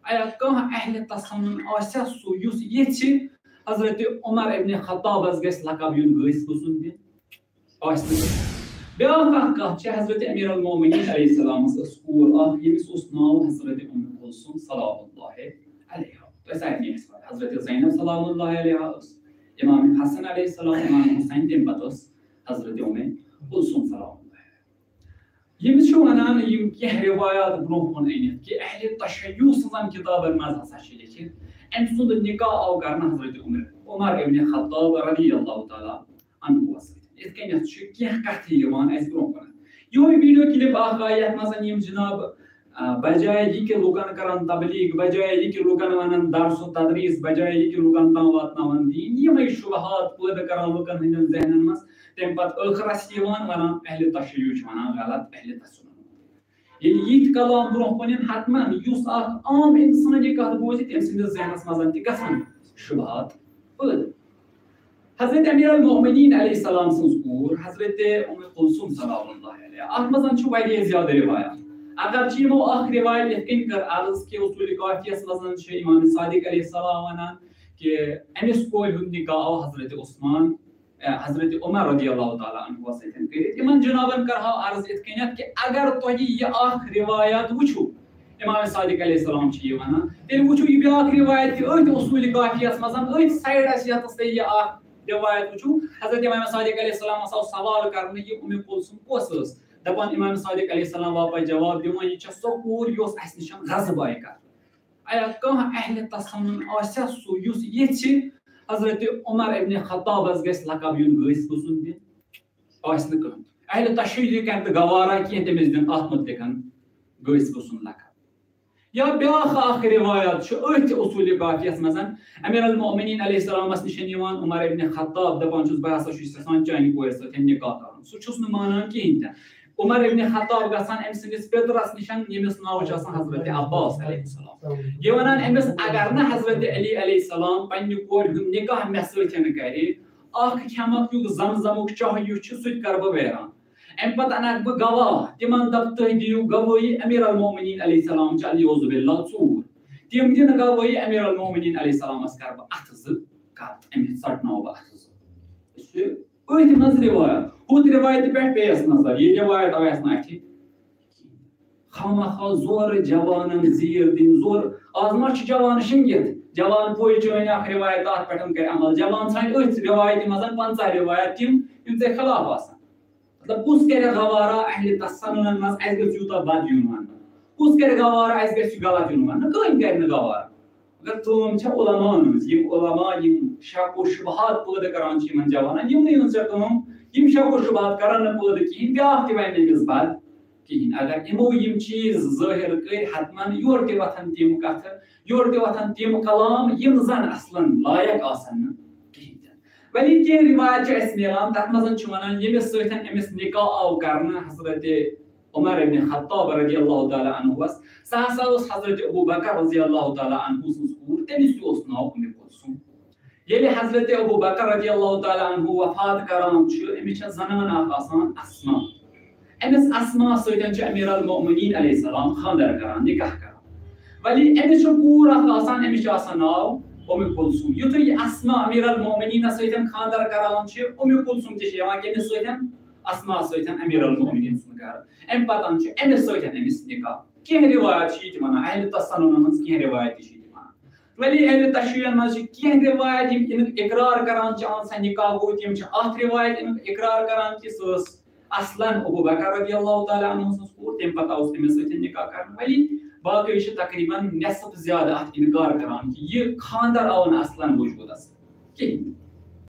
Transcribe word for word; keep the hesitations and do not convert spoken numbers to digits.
ایا کانٛہہ اہل تسنن آسیا سُہ یُس یژھِ حضرت عمر ابن خطابس گژھِ لقب یُن گٲسۍ گُسُن دِنہٕ؟ آسہِ نہٕ۔ بیٛاکھ اکھ کتھ چھِ، حضرت امیر المومنین علیہ السلامس ٲس کوٗر اکھ، ییٚمِس اوس ناو حضرت ام کلثوم سلام اللہ علیہا۔ تۄہہِ سارنٕے آسہِ پتہ، حضرت زینب سلام اللہ علیہا ٲس، امام حسن علیہ السلام، امام حسین، تمہِ پتہٕ ٲس حضرت ام کلثوم سلام اللہ علیہا۔ ییٚمِس چھُ ونان یِم کینٛہہ روایات برونٛہہ کُن أنِتھ کہِ اہل تشیع سٕنٛزن کتابن منٛز ہسا چھِ لیکھِتھ، أمۍ سُنٛد نکاح آو کرنہٕ حضرت عمر، عمر ابن خطاب رضی اللہ تعالیٰ عنہ سۭتۍ۔ یِتھ کٔنٮ۪تھ چھُ کینٛہہ کتھٕ یِوان اَسہِ برونٛہہ کُن۔ یِہوٚے video clip اکھ آیہِ یتھ منٛز یِم جناب، آ، بجایہِ یہِ کہِ لوٗکن کرن تبلیغ، بجایہِ یہِ کہِ لوٗکن ونن درس و تدریس، بجایہِ یہِ کہِ لوٗکن تام واتناون دین، یِمے شبہات پٲدٕ کران لوٗکن ہٕنٛدٮ۪ن ذہنن منٛز، تمہِ پتہٕ ٲخرس یِوان ونان اہل تشیع چھِ ونان غلط، اہل تسنن۔ ییٚلہِ یِتھۍ کلام برونٛہہ کُن یِن، حتماً یُس اکھ عام انسان یہِ کتھ بوزِ، تٔمۍ سٕنٛدِس ذہنس منٛز تہِ گژھن شبہات پٲدٕ۔ حضرت امیر المومنین علیہ السلام سٕنٛز کوٗر حضرت ام کلثوم سلام اللہ علیہا۔ اتھ منٛز چھُ واریاہ زیادٕ روایات۔ اگرچہِ یِمو اکھ روایت یِتھ کٔنۍ کٔر عرض کہِ اصول کافیس منٛز چھِ امام صادق علیہ السلام ونان کہِ أمِس کورِ ہُنٛد نکاح آو حضرت عثمان، اے، حضرت عمر رضی اللہ تعالیٰ عنہ سۭتۍ کٔرِتھ۔ یِمن جنابن کرہاو عرض یِتھ کٔنٮ۪تھ کہِ اگر تۄہہِ یہِ اکھ روایت وٕچھِو، امام صادق علیہ السلام چھِ یہِ ونان، تیٚلہِ وٕچھِو یہِ بیٛاکھ روایت تہِ أتھۍ اصول کافیس منٛز، أتھۍ سایڈس یتس تۄہہِ یہِ اکھ روایت وٕچھِو۔ حضرت امام صادق علیہ السلام ہسا آو سوال کرنہٕ، یہِ ام کلثوم کۄس ٲس؟ دپان امام صادق علیہ السلام واپس جواب دِوان، یہِ چھےٚ سۄ کوٗر یۄس اسہِ نِش غصب آیہِ کرنہٕ۔ ایا کانٛہہ اہل تسنن آسیا سُہ یُس یژھِ حضرت عمر ابن خطابس گژھِ لقب یُن گٲسۍ گُسُن دِنہٕ؟ آسہِ نہٕ کانٛہہ۔ اہل تشیع کرِ نہٕ گوارا کینٛہہ تٔمِس دِنہٕ اتھ متعلقن گٲسۍ گُسُن لقب۔ یا بیٛاکھ اکھ روایت چھُ أتھۍ اصول کافیس منٛز، امیر المومنین علیہ السلامس نِش یِوان عمر ابن خطاب، دپان چھُس، بہٕ ہسا چھُس یژھان چانہِ کورِ سۭتۍ نکاح کرُن۔ سُہ چھُس نہٕ مانان کِہینۍ تہِ۔ عمر ابن خطاب گژھان أمۍ سٕنٛدِس پِترس نِش، ییٚمِس ناو چھُ آسان حضرت عباس علیہ السلام۔ یہِ ونان أمِس، اگر نہٕ حضرت علی علیہ السلام پننہِ کورِ ہُنٛد نکاح مےٚ سۭتۍ کرِ، اکھ کھٮ۪مکھ یُتھ زمزمُک چاہ یُتھ چھُ، سُہ تہِ کرٕ بہٕ ویران۔ امہِ پتہٕ انکھ بہٕ گواہ، تِمن دپہٕ، تُہۍ دِیِو گوٲہی، امیر المومنین علیہ السلام چھِ، العیاذ باللہ، ژوٗر۔ تِم دِنہٕ گوٲہی، امیر المومنین علیہ السلامس کرٕ بہٕ اتھٕ زٕ قتل، أمِس ژٹناوٕ بہٕ اتھٕ زٕ۔ أتھۍ منٛز روایت، ہُتھ روایتہِ پٮ۪ٹھ پیٚیَس نظر، یہِ روایت آیَس نہٕ اَتھِ۔ خامخا زورٕ جوانن زیٖر دِنۍ، زورٕ۔ آز ما چھِ جوان شِنگِتھ؟ جوان پوٚے چٲنۍ اکھ روایت، تَتھ پٮ۪ٹھ کرِ عمل۔ جوان ژھانڈِ أتھۍ روایتہِ منٛز پنٛژاہ روایت تِم، یِم ژےٚ خلاف آسن۔ مطلب، کُس کرِ گوارا اہل تسننن منٛز اَسہِ گژھِ یوٗتاہ بد یُن وننہٕ؟ کُس کرِ گوارا اَسہِ گژھِ یہِ غلط یُن وننہٕ؟ کٕہٕنۍ کرِ نہٕ گوارا۔ مگر کٲم چھےٚ علماءن ہٕنٛز، یِم علماء یِم شک و شبہات پٲدٕ کران چھِ یِمن جوانن، یِمنٕے ہٕنٛز چھےٚ کٲم، یِم شک و شبہات کرن نہٕ پٲدٕ کِہیٖنۍ، بیٛاکھ تہِ وَنہِ نہٕ أمِس بد کِہیٖنۍ۔ اگر یِمو یِم چیٖز ظٲہِر کٔرۍ، حتماً یورٕ تہِ وۄتھن تِم کتھٕ، یورٕ تہِ وۄتھن تِم کلام، یِم زن اصلاً لایق آسن نہٕ کِہیٖنۍ تہِ نہٕ۔ ولی کینٛہہ روایت چھِ اَسہِ میلان، تتھ منٛز چھُ ونان، ییٚمِس سۭتۍ أمِس نکاح آو کرنہٕ حضرت عمر ابن خطاب رضی اللہ تعالیٰ عنہس، سُہ ہسا اوس حضرت ابو بکر رضی اللہ تعالیٰ عنہ سٕنٛز کوٗر، تٔمِس تہِ اوس ناو ام کلثوم۔ ییٚلہِ حضرت ابو بکر رضی اللہ تعالیٰ عنہ وفات کران چھُ، أمِس چھےٚ زنان اکھ آسان اسما۔ أمِس اسما سۭتۍ چھُ امیر المومنین علیہ السلام خانٛدر کران، نکاح کران۔ ولی أمِس چھُ کوٗر اکھ آسان، أمِس چھُ آسان ناو ام کلثوم۔ یُتھُے یہِ اسما امیر المومنینس سۭتۍ خانٛدر کران چھِ، ام کلثوم تہِ چھِ یِوان کٔمِس سۭتۍ؟ اسما سۭتۍ امیر المومنین سُنٛد گرٕ۔ امہِ پتہٕ چھُ أمِس سۭتۍ أمِس نکاح۔ کینٛہہ روایت چھِ یہِ تہِ ونان، اہل تسننن منٛز کینٛہہ روایت تہِ چھِ یہِ تہِ ونان۔ ولی اہل تشیعن منٛز چھِ کینٛہہ روایت، یِم امیُک اقرار کران چھِ، اہن سا نکاح گوٚو، تِم چھِ اتھ روایت امیُک اقرار کران کہِ سُہ ٲس اصلاً ابو بکر رضی اللہ تعالیٰ عنہ سٕنٛز کوٗر، تمہِ پتہٕ آو أمِس سۭتۍ نکاح کرنہٕ۔ ولی باقی چھِ تقریباً نصف زیادٕ اتھ انکار کران کہِ یہِ خانٛدر آو نہٕ اصلاً وجوٗدس کِہیٖنۍ۔